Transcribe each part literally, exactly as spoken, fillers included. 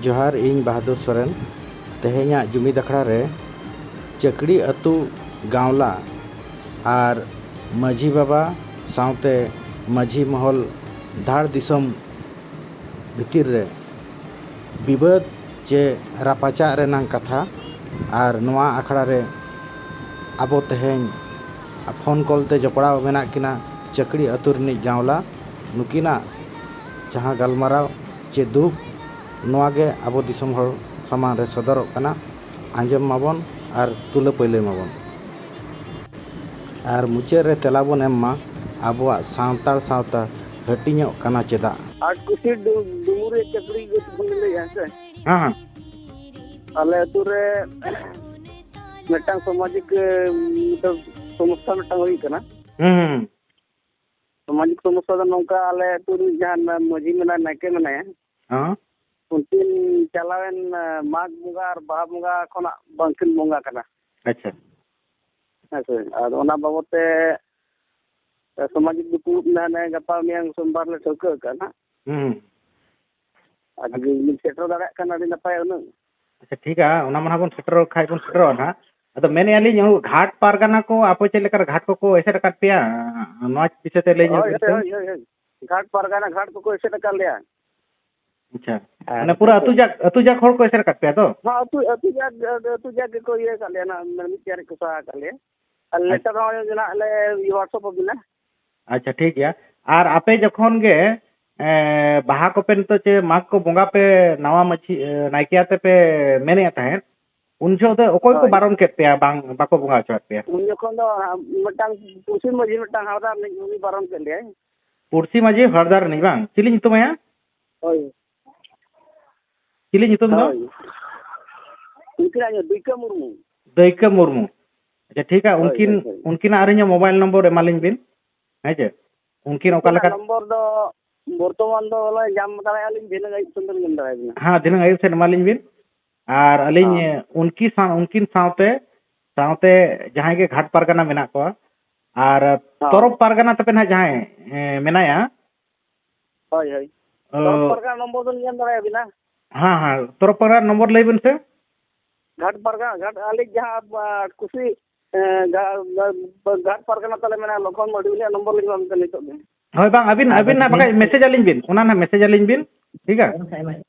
ᱡᱚᱦᱟᱨ, ᱤᱧ ᱵᱟᱦᱟᱫᱩᱨ ᱥᱚᱨᱮᱱ᱾ ᱛᱮᱦᱮᱧᱟᱜ ᱡᱩᱢᱤᱫ ᱟᱠᱷᱲᱟ ᱨᱮ ᱪᱟᱹᱠᱲᱤ ᱟᱹᱛᱩ ᱜᱟᱶᱞᱟ ᱟᱨ ᱢᱟᱹᱡᱷᱤ ᱵᱟᱵᱟ ᱥᱟᱶᱛᱮ ᱢᱟᱹᱡᱷᱤ ᱢᱚᱦᱚᱞ ᱫᱷᱟᱲ ᱫᱤᱥᱚᱢ ᱵᱷᱤᱛᱤᱨ ᱨᱮ ᱵᱤᱵᱟᱹᱫ ᱪᱮ ᱨᱟᱯᱟᱪᱟᱜ ᱨᱮᱱᱟᱝ ᱠᱟᱛᱷᱟ, ᱟᱨ ᱱᱚᱣᱟ ᱟᱠᱷᱲᱟ ᱨᱮ ᱟᱵᱚ ᱛᱮᱦᱮᱧ ᱯᱷᱳᱱ ᱠᱚᱞ ᱛᱮ ᱡᱚᱯᱲᱟᱣ ᱢᱮᱱᱟᱜ ᱠᱤᱱᱟ ᱪᱟᱹᱠᱲᱤ ᱟᱹᱛᱩ ᱨᱤᱱᱤᱡ ᱜᱟᱶᱞᱟ᱾ ᱱᱩᱠᱤᱱᱟᱜ ᱡᱟᱦᱟᱸ ᱜᱟᱞᱢᱟᱨᱟᱣ ᱪᱮ ᱫᱩᱠ, ᱱᱚᱣᱟ ᱜᱮ ᱟᱵᱚ ᱫᱤᱥᱚᱢ ᱦᱚᱲ ᱥᱟᱢᱟᱝ ᱨᱮ ᱥᱚᱫᱚᱨᱚᱜ ᱠᱟᱱᱟ᱾ ᱟᱸᱡᱚᱢ ᱢᱟᱵᱚᱱ ᱟᱨ ᱛᱩᱞᱟᱹ ᱯᱟᱹᱭᱞᱟᱹᱭ ᱢᱟᱵᱚᱱ᱾ ᱟᱨ ᱢᱩᱪᱟᱹᱫ ᱨᱮ ᱛᱮᱞᱟ ᱵᱚᱱ ᱮᱢ ᱢᱟ ᱟᱵᱚᱣᱟᱜ ᱥᱟᱱᱛᱟᱲ ᱥᱟᱶᱛᱟ ᱦᱟᱹᱴᱤᱧᱚᱜ ᱠᱟᱱᱟ ᱪᱮᱫᱟᱜ? ᱟᱴ ᱠᱩᱥᱤ ᱰᱩ-, ᱰᱩᱢᱩᱨᱤᱭᱟᱹ ᱪᱟᱹᱠᱲᱤ ᱜᱮ ᱵᱚᱱ ᱞᱟᱹᱭᱟ, ᱦᱮᱸ ᱥᱮ? ᱦᱮᱸ, ᱦᱮᱸ᱾ ᱟᱞᱮ ᱟᱹᱛᱩ ᱨᱮ ᱢᱤᱫᱴᱟᱝ ᱥᱟᱢᱟᱡᱤᱠ, ᱮ, ᱢᱤᱫᱴᱟᱝ ᱥᱚᱢᱚᱥᱥᱟ ᱢᱤᱫᱴᱟᱝ ᱦᱩᱭ ᱠᱟᱱᱟ᱾ ᱦᱩᱸ, ᱦᱩᱸ, ᱦᱩᱸ᱾ ᱥᱟᱢᱟᱡᱤᱠ ᱥᱚᱢᱚᱥᱥᱟ ᱫᱚ ᱱᱚᱝᱠᱟ, ᱟᱞᱮ ᱟᱹᱛᱩ ᱨᱤᱱᱤᱡ ᱡᱟᱦᱟᱸ ᱢᱟᱹᱡᱷᱤ ᱢᱮᱱᱟᱭᱟ, ᱱᱟᱭᱠᱮ ᱢᱮᱱᱟᱭᱟ, ᱦᱮᱸ᱾ ᱩᱱᱠᱤᱱ ᱪᱟᱞᱟᱣᱮᱱ, ᱮ, ᱢᱟᱜᱽ ᱵᱚᱸᱜᱟ ᱟᱨ ᱵᱟᱦᱟ ᱵᱚᱸᱜᱟ ᱠᱷᱚᱱᱟᱜ ᱵᱟᱝᱠᱤᱱ ᱵᱚᱸᱜᱟ ᱠᱟᱱᱟ᱾ ᱟᱪᱪᱷᱟ᱾ ᱦᱮᱸ ᱥᱮ, ᱟᱫᱚ ᱚᱱᱟ ᱵᱟᱵᱚᱫ ᱛᱮ, ᱮ, ᱥᱟᱢᱟᱡᱤᱠ ᱫᱩᱯᱲᱩᱵ ᱱᱟᱦᱟᱜ ᱜᱟᱯᱟ ᱢᱮᱭᱟᱝ ᱥᱳᱢᱵᱟᱨ ᱞᱮ ᱴᱷᱟᱹᱣᱠᱟᱹ ᱟᱠᱟᱫᱼᱟ ᱱᱟᱦᱟᱜ᱾ ᱦᱩᱸ᱾ ᱟᱨ ᱡᱩᱫᱤ ᱵᱤᱱ ᱥᱮᱴᱮᱨ ᱫᱟᱲᱮᱭᱟᱜ ᱠᱷᱟᱱ ᱟᱹᱰᱤ ᱱᱟᱯᱟᱭ ᱩᱱᱟᱹᱝ᱾ ᱟᱪᱪᱷᱟ, ᱴᱷᱤᱠᱟ, ᱚᱱᱟ ᱢᱟ ᱱᱟᱦᱟᱜ ᱵᱚᱱ ᱥᱮᱴᱮᱨᱚᱜ ᱠᱷᱟᱡ ᱵᱚᱱ ᱥᱮᱴᱮᱨᱚᱜᱼᱟ ᱱᱟᱦᱟᱜ᱾ ᱟᱫᱚ ᱢᱮᱱᱮᱫᱼᱟ ᱞᱤᱧ, ᱜᱷᱟᱴ ᱯᱟᱨᱜᱟᱱᱟ ᱠᱚ ᱟᱯᱮ ᱪᱮᱫ ᱞᱮᱠᱟ ᱨᱮ ᱜᱷᱟᱴ ᱠᱚᱠᱚ ᱮᱥᱮᱫ ᱟᱠᱟᱫ ᱯᱮᱭᱟ? ᱱᱚᱣᱟ ᱵᱤᱥᱚᱭ ᱛᱮ ᱞᱟᱹᱭ ᱧᱚᱜ ᱦᱳᱭ, ᱵᱤᱱ ᱦᱳᱭ, ᱥᱮ᱾ ᱦᱳᱭ, ᱦᱳᱭ, ᱦᱳᱭ᱾ ᱜᱷᱟᱴ ᱯᱟᱨᱜᱟᱱᱟ ᱜᱷᱟᱴ ᱠᱚᱠᱚ ᱮᱥᱮᱫ ᱟᱠᱟᱫ ᱞᱮᱭᱟ᱾ ᱟᱪᱪᱷᱟ᱾ ᱟᱨ ᱢᱟᱱᱮ ᱯᱩᱨᱟᱹ ᱟᱹᱛᱩ ᱡᱟᱠ, ᱟᱹᱛᱩ ᱡᱟᱠ ᱦᱚᱲ ᱠᱚ ᱮᱥᱮᱫ ᱟᱠᱟᱫ ᱯᱮᱭᱟ ᱛᱚ? ᱦᱚᱸ, ᱟᱹᱛᱩ, ᱟᱹᱛᱩ ᱡᱟᱠ, ᱟᱹᱛᱩ ᱡᱟᱠ ᱜᱮᱠᱚ ᱤᱭᱟᱹ ᱟᱠᱟᱫ ᱞᱮᱭᱟ, ᱱᱟᱜ ᱢᱤᱫ ᱛᱮᱭᱟᱨ ᱠᱚ ᱥᱟᱦᱟ ᱟᱠᱟᱫ ᱞᱮᱭᱟ᱾ ᱟᱨ ᱟᱪᱪᱷᱟ᱾ ᱞᱮᱴᱟᱨ ᱦᱚᱸ ᱱᱟᱜ ᱞᱮ WhatsApp ᱟᱵᱤᱱᱟ᱾ ᱟᱪᱪᱷᱟ, ᱴᱷᱤᱠ ᱜᱮᱭᱟ᱾ ᱟᱨ ᱟᱯᱮ ᱡᱚᱠᱷᱚᱱ ᱜᱮ, ᱮ, ᱵᱟᱦᱟ ᱠᱚᱯᱮ ᱱᱤᱛᱚᱜ ᱪᱮ ᱢᱟᱜᱽ ᱠᱚ ᱵᱚᱸᱜᱟ ᱯᱮ ᱱᱟᱣᱟ ᱢᱟᱹᱡᱷᱤ, ᱮ, ᱱᱟᱭᱠᱮ ᱟᱛᱮ ᱯᱮ ᱢᱮᱱᱮᱫ ᱛᱟᱦᱮᱸᱫ, ᱩᱱ ᱡᱚᱦᱚᱜ ᱫᱚ ᱚᱠᱚᱭ ᱠᱚ ᱦᱳᱭ᱾ ᱵᱟᱨᱚᱱ ᱠᱮᱫ ᱯᱮᱭᱟ ᱵᱟᱝ, ᱵᱟᱠᱚ ᱵᱚᱸᱜᱟ ᱦᱚᱪᱚᱣᱟᱫ ᱯᱮᱭᱟ? ᱩᱱ ᱡᱚᱠᱷᱚᱱ ᱫᱚ, ᱟ, ᱢᱤᱫᱴᱟᱝ ᱯᱩᱲᱥᱤ ᱢᱟᱹᱡᱷᱤ, ᱢᱤᱫᱴᱟᱝ ᱦᱟᱣᱫᱟᱨ ᱨᱤᱱᱤᱡ, ᱩᱱᱤ ᱵᱟᱨᱚᱱ ᱠᱮᱫ ᱞᱮᱭᱟᱭ᱾ ᱯᱩᱲᱥᱤ ᱢᱟᱹᱡᱷᱤ ᱦᱟᱣᱫᱟᱨ ᱨᱤᱱᱤᱡ ᱵᱟᱝ? ᱪᱤᱞᱤ ᱧᱩᱛᱩᱢ ᱟᱭᱟ? ᱦᱳᱭ᱾ ᱪᱤᱞᱤ ᱧᱩᱛᱩᱢ ᱫᱚ? ᱦᱳᱭ᱾ ᱩᱱᱠᱤᱱᱟᱜ ᱧᱩᱛᱩᱢ ᱫᱟᱹᱭᱠᱟᱹ ᱢᱩᱨᱢᱩ᱾ ᱫᱟᱹᱭᱠᱟᱹ ᱢᱩᱨᱢᱩ᱾ ᱟᱪᱪᱷᱟ, ᱴᱷᱤᱠᱟ᱾ ᱦᱳᱭ, ᱩᱱᱠᱤᱱ, ᱦᱳᱭ, ᱦᱳᱭ᱾ ᱩᱱᱠᱤᱱᱟᱜ ᱟᱨ ᱤᱧᱟᱹᱜ mobile number ᱮᱢᱟᱞᱤᱧ ᱵᱤᱱ᱾ ᱦᱮᱸ ᱪᱮ? ᱩᱱᱠᱤᱱ ᱚᱠᱟ ᱩᱱᱠᱤᱱᱟᱜ ᱞᱮᱠᱟ? ᱱᱚᱢᱵᱚᱨ ᱫᱚ ᱵᱚᱨᱛᱚᱢᱟᱱ ᱫᱚ ᱵᱚᱞᱮ ᱧᱟᱢ ᱫᱟᱲᱮᱭᱟᱜᱼᱟ ᱞᱤᱧ, ᱫᱷᱤᱱᱟᱹᱝ ᱟᱹᱭᱩᱵ ᱥᱮᱱ ᱫᱚᱞᱤᱧ ᱮᱢ ᱫᱟᱲᱮᱭᱟᱵᱤᱱᱟ᱾ ᱦᱮᱸ, ᱫᱷᱤᱱᱟᱹᱝ ᱟᱹᱭᱩᱵ ᱥᱮᱫ ᱮᱢᱟᱞᱤᱧ ᱵᱤᱱ᱾ ᱟᱨ ᱟᱹᱞᱤᱧ, ᱦᱮᱸ᱾ ᱩᱱᱠᱤ ᱥᱟᱶ, ᱩᱱᱠᱤᱱ ᱥᱟᱶᱛᱮ, ᱥᱟᱶᱛᱮ ᱡᱟᱦᱟᱸᱭ ᱜᱮ ᱜᱷᱟᱴ ᱯᱟᱨᱜᱟᱱᱟ ᱢᱮᱱᱟᱜ ᱠᱚᱣᱟ, ᱟᱨ ᱦᱮᱸ᱾ ᱛᱚᱨᱚᱯ ᱯᱟᱨᱜᱟᱱᱟ ᱛᱟᱯᱮ ᱱᱟᱦᱟᱜ ᱡᱟᱦᱟᱸᱭ, ᱮ, ᱢᱮᱱᱟᱭᱟ, ᱦᱳᱭ, ᱦᱳᱭ᱾ ᱚ᱾ ᱛᱚᱨᱚᱯ ᱯᱟᱨᱜᱟᱱᱟ ᱱᱚᱢᱵᱚᱨ ᱫᱚᱞᱤᱧ ᱮᱢ ᱫᱟᱲᱮᱭᱟᱵᱤᱱᱟ᱾ ᱦᱮᱸ, ᱦᱮᱸ, ᱛᱚᱨᱚᱯ ᱯᱟᱨᱜᱟᱱᱟ ᱱᱚᱢᱵᱚᱨ ᱞᱟᱹᱭ ᱵᱤᱱ ᱥᱮ᱾ ᱜᱷᱟᱴ ᱯᱟᱨᱜᱟᱱᱟ, ᱜᱷᱟᱴ, ᱟᱹᱞᱤᱧ ᱡᱟᱦᱟᱸ, ᱟ, ᱠᱩᱥᱤ, ᱮ, ᱜᱷᱟ-, ᱜᱷᱟ-, ᱜᱷᱟᱴ ᱯᱟᱨᱜᱟᱱᱟ ᱛᱟᱞᱮ ᱢᱮᱱᱟᱜᱼᱟ, ᱞᱚᱠᱷᱚᱱ ᱢᱟᱹᱰᱤ, ᱩᱱᱤᱭᱟᱜ ᱱᱚᱢᱵᱚᱨ ᱞᱤᱧ ᱮᱢᱟᱢ ᱠᱟᱱᱟ ᱱᱤᱛᱚᱜ ᱜᱮ᱾ ᱦᱳᱭ, ᱵᱟᱝ, ᱟᱹᱵᱤᱱ, ᱟᱫᱚ ᱟᱹᱵᱤᱱ ᱱᱟᱜ ᱱᱤᱭᱟᱹ ᱵᱟᱠᱷᱟᱡ ᱢᱮᱥᱮᱡᱽ ᱟᱹᱞᱤᱧ ᱵᱤᱱ, ᱚᱱᱟ ᱱᱟᱜ ᱢᱮᱥᱮᱡᱽ ᱟᱹᱞᱤᱧ ᱵᱤᱱ, ᱴᱷᱤᱠᱟ?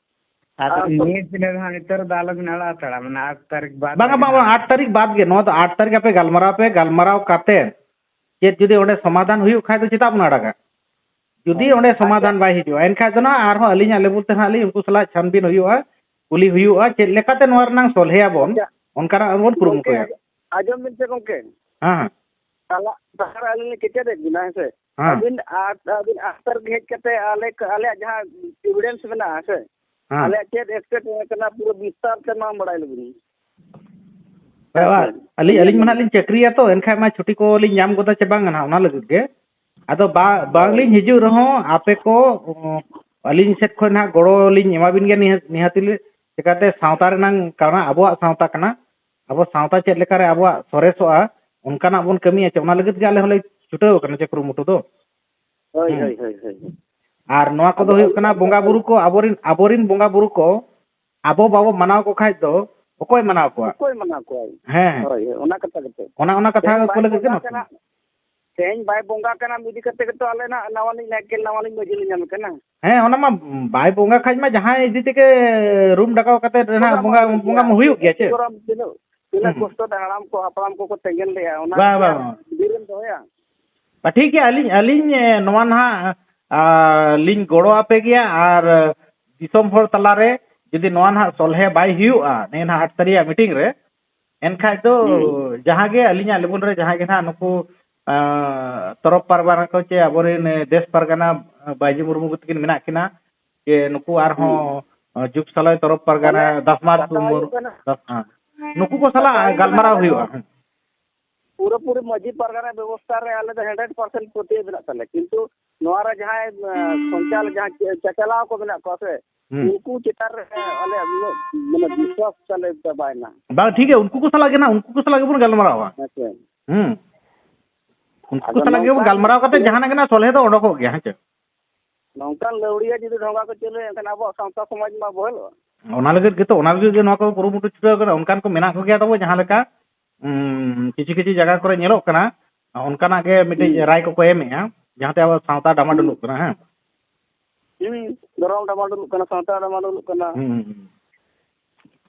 ᱟᱨ ᱟᱨ ᱱᱤᱭᱟᱹ ᱥᱤᱞᱟᱹ ᱫᱚ ᱦᱟᱸᱜ ᱱᱤᱛᱚᱜ ᱨᱮᱫᱚ ᱟᱞᱚᱵᱤᱱ ᱟᱲᱟᱜ ᱦᱟᱛᱟᱲᱟ, ᱢᱟᱱᱮ ᱟᱴ ᱛᱟᱹᱨᱤᱠᱷ ᱵᱟᱫᱽ ᱵᱟᱝᱟ, ᱨᱮ ᱵᱟᱝᱟ, ᱦᱟᱸᱜ᱾ ᱟᱴ ᱛᱟᱹᱨᱤᱠᱷ ᱵᱟᱫᱽ ᱜᱮ᱾ ᱱᱚᱣᱟ ᱫᱚ ᱟᱴ ᱛᱟᱹᱨᱤᱠᱷ ᱟᱯᱮ ᱜᱟᱞᱢᱟᱨᱟᱣ ᱯᱮ, ᱜᱟᱞᱢᱟᱨᱟᱣ ᱠᱟᱛᱮ ᱪᱮᱫ ᱡᱩᱫᱤ ᱚᱸᱰᱮ ᱥᱚᱢᱟᱫᱷᱟᱱ ᱦᱩᱭᱩᱜ ᱠᱷᱟᱡ ᱫᱚ ᱪᱮᱫᱟᱜ ᱵᱚᱱ ᱟᱲᱟᱜᱟ? ᱡᱩᱫᱤ ᱦᱳᱭ᱾ ᱚᱸᱰᱮ ᱟᱪᱪᱷᱟ᱾ ᱥᱚᱢᱟᱫᱷᱟᱱ ᱵᱟᱭ ᱦᱤᱡᱩᱜᱼᱟ, ᱮᱱᱠᱷᱟᱡ ᱫᱚ ᱱᱟᱦᱟᱜ ᱟᱨᱦᱚᱸ ᱟᱹᱞᱤᱧᱟᱜ ᱞᱮᱵᱩᱞ ᱛᱮ ᱱᱟᱦᱟᱜ ᱞᱤᱧ ᱩᱱᱠᱩ ᱥᱟᱞᱟᱜ ᱪᱷᱟᱱᱵᱤᱱ ᱦᱩᱭᱩᱜᱼᱟ, ᱠᱩᱞᱤ ᱦᱩᱭᱩᱜᱼᱟ, ᱪᱮᱫ ᱞᱮᱠᱟᱛᱮ ᱱᱚᱣᱟ ᱨᱮᱱᱟᱝ ᱥᱚᱞᱦᱮᱭᱟᱵᱚᱱ, ᱟᱪᱪᱷᱟ᱾ ᱚᱱᱠᱟᱱᱟᱜ ᱵᱚᱱ ᱜᱚᱢᱠᱮ, ᱠᱩᱨᱩᱢᱩᱴᱩᱭᱟ᱾ ᱟᱸᱡᱚᱢ ᱵᱤᱱ ᱥᱮ ᱜᱚᱢᱠᱮ᱾ ᱦᱮᱸ, ᱦᱮᱸ᱾ ᱛᱟᱦᱞᱮ ᱛᱟᱦᱞᱮ ᱟᱹᱞᱤᱧ ᱞᱤᱧ ᱠᱮᱪᱮᱫᱮᱫ ᱵᱤᱱᱟ, ᱦᱮᱸ ᱥᱮ? ᱦᱮᱸ᱾ ᱟᱹᱵᱤᱱ ᱟᱴ, ᱟᱹᱵᱤᱱ ᱟᱴ ᱛᱟᱹᱨᱤᱠᱷ ᱦᱮᱡ ᱠᱟᱛᱮ ᱟᱞᱮ, ᱟᱞᱮᱭᱟᱜ ᱡᱟᱦᱟᱸ ᱮᱵᱤᱰᱮᱱᱥ ᱢᱮᱱᱟᱜᱼᱟ, ᱦᱮᱸ ᱥᱮ? ᱦᱮᱸ᱾ ᱟᱞᱮᱭᱟᱜ ᱪᱮᱫ ᱮᱠᱥᱮᱥ ᱛᱟᱦᱮᱸ ᱠᱟᱱᱟ, ᱯᱩᱨᱟᱹ ᱵᱤᱥᱛᱟᱨ ᱛᱮ ᱢᱟ ᱵᱟᱲᱟᱭ ᱞᱮᱵᱤᱱ᱾ ᱵᱟᱵᱟ, ᱦᱮᱸ ᱥᱮ? ᱟᱹᱞᱤᱧ, ᱟᱹᱞᱤᱧ ᱢᱟ ᱱᱟᱦᱟᱜ ᱞᱤᱧ ᱪᱟᱹᱠᱨᱤᱭᱟ ᱛᱚ, ᱮᱱᱠᱷᱟᱡ ᱢᱟ ᱪᱷᱩᱴᱤ ᱠᱚᱞᱤᱧ ᱧᱟᱢ ᱜᱚᱫᱟ ᱪᱮ ᱵᱟᱝ ᱱᱟᱦᱟᱜ, ᱚᱱᱟ ᱞᱟᱹᱜᱤᱫ ᱜᱮ᱾ ᱟᱫᱚ ᱵᱟ-, ᱦᱳᱭ᱾ ᱵᱟᱝᱞᱤᱧ ᱦᱤᱡᱩᱜ ᱨᱮᱦᱚᱸ ᱟᱯᱮ ᱠᱚ, ᱚ, ᱟᱹᱞᱤᱧ ᱥᱮᱫ ᱠᱷᱚᱱ ᱱᱟᱦᱟᱜ ᱜᱚᱲᱚ ᱞᱤᱧ ᱮᱢᱟ ᱵᱤᱱ ᱜᱮᱭᱟ ᱱᱤᱦᱟᱹ-, ᱱᱤᱦᱟᱹᱛᱤ ᱞᱮ-, ᱪᱮᱠᱟᱛᱮ ᱥᱟᱶᱛᱟ ᱨᱮᱱᱟᱝ ᱠᱟᱱᱟ, ᱟᱵᱚᱣᱟᱜ ᱥᱟᱶᱛᱟ ᱠᱟᱱᱟ᱾ ᱟᱵᱚ ᱥᱟᱶᱛᱟ ᱪᱮᱫ ᱞᱮᱠᱟᱨᱮ ᱟᱵᱚᱣᱟᱜ ᱥᱚᱨᱮᱥᱚᱜᱼᱟ, ᱚᱱᱠᱟᱱᱟᱜ ᱵᱚᱱ ᱠᱟᱹᱢᱤᱭᱟ ᱪᱮ, ᱚᱱᱟ ᱞᱟᱹᱜᱤᱫ ᱜᱮ ᱟᱞᱮ ᱦᱚᱸᱞᱮ ᱪᱷᱩᱴᱟᱹᱣ ᱟᱠᱟᱱᱟ ᱪᱮ ᱠᱩᱨᱩᱢᱩᱴᱩ ᱫᱚ᱾ ᱦᱳᱭ, ᱦᱩᱸ᱾ ᱦᱳᱭ, ᱦᱳᱭ, ᱦᱳᱭ᱾ ᱟᱨ ᱱᱚᱣᱟ ᱠᱚᱫᱚ ᱟᱫᱚ ᱦᱩᱭᱩᱜ ᱟᱹᱞᱤᱧ ᱠᱟᱱᱟ ᱫᱚ ᱵᱚᱸᱜᱟ ᱵᱩᱨᱩ ᱠᱚ, ᱟᱵᱚᱨᱤᱱ, ᱟᱵᱚᱨᱤᱱ ᱵᱚᱸᱜᱟ ᱵᱩᱨᱩ ᱠᱚ ᱟᱵᱚ ᱵᱟᱵᱚ ᱢᱟᱱᱟᱣ ᱠᱚ ᱠᱷᱟᱡ ᱫᱚ ᱚᱠᱚᱭ ᱢᱟᱱᱟᱣ ᱠᱚᱣᱟ? ᱚᱠᱚᱭ ᱢᱟᱱᱟᱣ ᱠᱚᱣᱟᱭ? ᱦᱮᱸ᱾ ᱦᱳᱭ, ᱦᱳᱭ, ᱚᱱᱟ ᱠᱟᱛᱷᱟ ᱜᱮᱛᱚ᱾ ᱚᱱᱟ, ᱚᱱᱟ ᱠᱟᱛᱷᱟ ᱛᱮᱦᱮᱧ ᱠᱚ ᱵᱟᱭ ᱞᱟᱹᱜᱤᱫ ᱵᱚᱸᱜᱟ ᱠᱟᱱᱟ᱾ ᱠᱟᱱᱟ, ᱛᱮᱦᱮᱧ ᱵᱟᱭ ᱵᱚᱸᱜᱟ ᱠᱟᱱᱟ, ᱤᱫᱤ ᱠᱟᱛᱮ ᱜᱮᱛᱚ ᱟᱞᱮ ᱱᱟᱜ ᱱᱟᱣᱟ ᱞᱤᱧ ᱱᱟᱭᱠᱮ, ᱱᱟᱣᱟ ᱞᱤᱧ ᱢᱟᱹᱡᱷᱤ ᱞᱤᱧ ᱧᱟᱢ ᱠᱟᱱᱟ᱾ ᱦᱮᱸ, ᱚᱱᱟ ᱢᱟ ᱵᱟᱭ ᱵᱚᱸᱜᱟ ᱠᱷᱟᱡ ᱢᱟ ᱡᱟᱦᱟᱸᱭ ᱤᱫᱤ ᱛᱮᱜᱮ ᱨᱩᱢ ᱰᱟᱠᱟᱣ ᱠᱟᱛᱮ ᱨᱮᱱᱟᱜ ᱵᱚᱸᱜᱟ ᱢᱟ ᱵᱚᱸᱜᱟ, ᱦᱩᱭᱩᱜ ᱵᱚᱸᱜᱟ ᱜᱮᱭᱟ᱾ ᱢᱟ ᱦᱩᱭᱩᱜ ᱜᱮᱭᱟ ᱪᱮ? ᱛᱤᱱᱟᱹᱜ, ᱛᱤᱱᱟᱹᱜ ᱦᱩᱸ᱾ ᱠᱚᱥᱴᱚ ᱛᱮ ᱦᱟᱲᱟᱢ ᱠᱚ, ᱦᱟᱯᱲᱟᱢ ᱠᱚᱠᱚ ᱛᱮᱸᱜᱮᱱ ᱞᱮᱜᱼᱟ, ᱚᱱᱟ ᱵᱟᱝ, ᱠᱤ ᱵᱟᱝ, ᱟᱨ ᱵᱟᱝ᱾ ᱵᱤᱨᱮᱢ ᱫᱚᱦᱚᱭᱟ? ᱵᱟ, ᱴᱷᱤᱠ ᱜᱮᱭᱟ, ᱟᱹᱞᱤᱧ, ᱟᱹᱞᱤᱧ, ᱮ, ᱱᱚᱣᱟ ᱱᱟᱦᱟᱜ, ᱟ, ᱞᱤᱧ ᱜᱚᱲᱚ ᱟᱯᱮ ᱜᱮᱭᱟ, ᱟᱨ ᱫᱤᱥᱚᱢ ᱦᱚᱲ ᱛᱟᱞᱟᱨᱮ ᱡᱩᱫᱤ ᱱᱚᱣᱟ ᱱᱟᱦᱟᱜ ᱥᱚᱞᱦᱮ ᱵᱟᱭ ᱦᱩᱭᱩᱜᱼᱟ, ᱱᱤᱭᱟᱹ ᱱᱟᱦᱟᱜ ᱟᱴ ᱛᱟᱹᱨᱤᱠᱷ ᱢᱤᱴᱤᱝ ᱨᱮ, ᱮᱱᱠᱷᱟᱡ ᱫᱚ ᱦᱩᱸ᱾ ᱡᱟᱦᱟᱸ ᱜᱮ ᱟᱹᱞᱤᱧᱟᱜ ᱞᱮᱵᱮᱞ ᱨᱮ ᱡᱟᱦᱟᱸ ᱜᱮ ᱱᱟᱦᱟᱜ ᱱᱩᱠᱩ, ᱟ, ᱛᱚᱨᱚᱯ ᱯᱟᱨᱜᱟᱱᱟ ᱠᱚ ᱪᱮ ᱟᱵᱚᱨᱮᱱ, ᱮ, ᱫᱮᱥ ᱯᱟᱨᱜᱟᱱᱟ, ᱟ, ᱵᱟᱹᱭᱡᱩ ᱢᱩᱨᱢᱩ ᱛᱟᱹᱠᱤᱱ ᱢᱮᱱᱟᱜ ᱠᱤᱱᱟ, ᱡᱮ ᱱᱩᱠᱩ ᱦᱩᱸ᱾ ᱟᱨᱦᱚᱸ, ᱟ, ᱡᱩᱜᱽ ᱥᱟᱞᱟᱭ ᱛᱚᱨᱚᱯ ᱯᱟᱨᱜᱟᱱᱟ, ᱛᱟᱦᱞᱮ ᱫᱟᱥᱢᱟᱨ ᱠᱟᱛᱷᱟ ᱛᱩᱢᱩᱨ, ᱦᱩᱭᱩᱜ ᱠᱟᱱᱟ, ᱫᱟᱥ-, ᱦᱮᱸ᱾ ᱱᱩᱠᱩ ᱠᱚ ᱠᱟᱛᱷᱟ ᱥᱟᱞᱟᱜ ᱦᱩᱭᱩᱜ ᱠᱟᱱᱟ, ᱜᱟᱞᱢᱟᱨᱟᱣ ᱟᱞᱮ ᱫᱚ ᱦᱩᱭᱩᱜᱼᱟ᱾ ᱦᱮᱸ᱾ ᱯᱩᱨᱟᱹᱯᱩᱨᱤ ᱢᱟᱹᱡᱷᱤ ᱯᱟᱨᱜᱟᱱᱟ ᱵᱮᱵᱚᱥᱛᱷᱟ ᱨᱮ ᱟᱞᱮ ᱫᱚ ᱦᱟᱱᱰᱨᱮᱰ ᱯᱟᱨᱥᱮᱱᱴ ᱯᱟᱹᱛᱭᱟᱹᱣ ᱢᱮᱱᱟᱜ ᱛᱟᱞᱮᱭᱟ, ᱠᱤᱱᱛᱩ ᱱᱚᱣᱟ ᱨᱮ ᱡᱟᱦᱟᱸᱭ, ᱮ, ᱥᱚᱧᱪᱟᱞ-, ᱡᱟᱦᱟᱸᱭ ᱪᱮ-, ᱪᱟᱪᱟᱞᱟᱣ ᱠᱚ ᱢᱮᱱᱟᱜ ᱠᱚᱣᱟ ᱥᱮ, ᱦᱩᱸ᱾ ᱩᱱᱠᱩ ᱪᱮᱛᱟᱱ ᱨᱮ ᱟᱞᱮᱭᱟᱜ ᱩᱱᱟᱹᱜ, ᱢᱟᱱᱮ, ᱵᱤᱥᱣᱟᱥ ᱛᱟᱞᱮ ᱪᱟᱵᱟᱭᱮᱱᱟ᱾ ᱵᱟᱝ, ᱴᱷᱤᱠ ᱜᱮᱭᱟ, ᱩᱱᱠᱩ ᱠᱚ ᱥᱟᱞᱟᱜ ᱜᱮ ᱱᱟᱜ, ᱩᱱᱠᱩ ᱠᱚ ᱥᱟᱞᱟᱜ ᱜᱮᱵᱚᱱ ᱜᱟᱞᱢᱟᱨᱟᱣᱟ᱾ ᱦᱮᱸ ᱥᱮ? ᱦᱩᱸ᱾ ᱩᱱᱠᱩ ᱠᱚ ᱟᱫᱚ ᱥᱟᱞᱟᱜ ᱜᱮᱵᱚᱱ ᱱᱚᱝᱠᱟ ᱜᱟᱞᱢᱟᱨᱟᱣ ᱠᱟᱛᱮ ᱪᱮᱫ ᱡᱟᱦᱟᱱᱟᱜ ᱜᱮ ᱱᱟᱜ ᱥᱚᱞᱦᱮ ᱫᱚ ᱚᱰᱚᱠᱚᱜ ᱜᱮᱭᱟ, ᱦᱮᱸ ᱪᱮ? ᱱᱚᱝᱠᱟᱱ ᱞᱟᱹᱣᱲᱤᱭᱟᱹ ᱡᱩᱫᱤ ᱰᱷᱚᱸᱜᱟ ᱠᱚ ᱪᱟᱹᱞᱩᱭᱟ, ᱮᱱᱠᱷᱟᱱ ᱟᱵᱚᱣᱟᱜ ᱥᱟᱶᱛᱟ ᱥᱚᱢᱟᱡᱽ ᱢᱟ ᱵᱚᱦᱮᱞᱚᱜᱼᱟ᱾ ᱚᱱᱟ ᱞᱟᱹᱜᱤᱫ ᱜᱮᱛᱚ, ᱚᱱᱟ ᱞᱟᱹᱜᱤᱫ ᱜᱮ ᱱᱚᱣᱟ ᱠᱚ ᱠᱩᱨᱩᱢᱩᱴᱩ ᱪᱷᱩᱴᱟᱹᱣ ᱠᱟᱱᱟ᱾ ᱚᱱᱠᱟᱱ ᱠᱚ ᱢᱮᱱᱟᱜ ᱠᱚᱜᱮᱭᱟ ᱛᱟᱵᱚ, ᱡᱟᱦᱟᱸ ᱞᱮᱠᱟ, ᱩᱸ, ᱠᱤᱪᱷᱩ ᱠᱤᱪᱷᱩ ᱡᱟᱭᱜᱟ ᱠᱚᱨᱮ ᱧᱮᱞᱚᱜ ᱠᱟᱱᱟ, ᱚᱱᱠᱟᱱᱟᱜ ᱜᱮ ᱢᱤᱫᱴᱤᱡ ᱦᱩᱸ᱾ ᱨᱟᱭ ᱠᱚᱠᱚ ᱮᱢᱮᱜᱼᱟ, ᱡᱟᱦᱟᱸᱛᱮ ᱟᱵᱚ ᱥᱟᱶᱛᱟ ᱰᱟᱢᱟᱰᱳᱞᱚᱜ ᱠᱟᱱᱟ, ᱦᱮᱸ᱾ ᱦᱩᱸ, ᱫᱷᱚᱨᱚᱢ ᱰᱟᱢᱟᱰᱳᱞᱚᱜ ᱠᱟᱱᱟ, ᱥᱟᱶᱛᱟ ᱰᱟᱢᱟᱰᱳᱞᱚᱜ ᱠᱟᱱᱟ᱾ ᱦᱩᱸ, ᱦᱩᱸ, ᱦᱩᱸ᱾